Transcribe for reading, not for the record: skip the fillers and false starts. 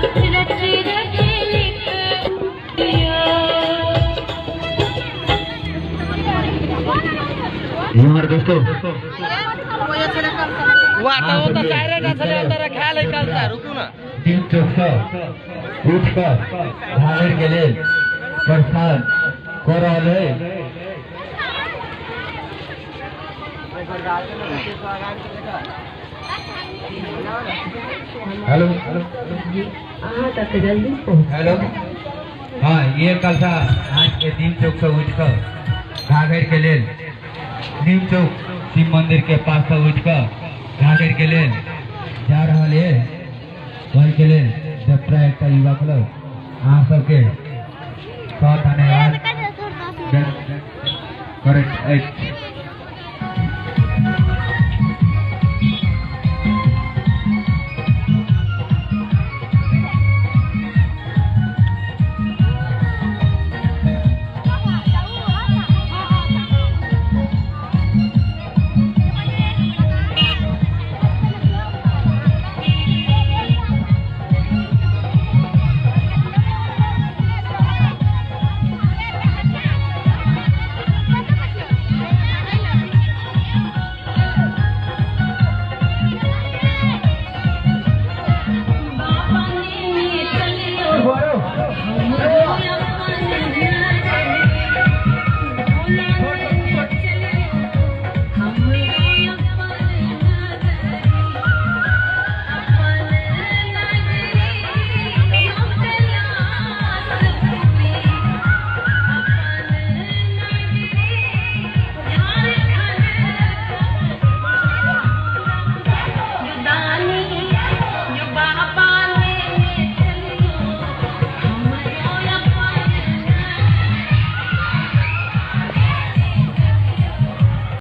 रच रच लिख दिया। दोस्तों तीन चौक से उठ कर घाघर के लेल प्रस्थान कर रहल है। हेलो हेलो, हाँ ये कलसा आज के नीम चौक से उठ कर घाघर के लेल नीम चौक शिव मंदिर के पास से उठ कर घाघर के लेल जा रहा है। वही के लेल जत्रा एकता युवा क्लब अहाँ सबके साथ धन्यवाद करैत अछि।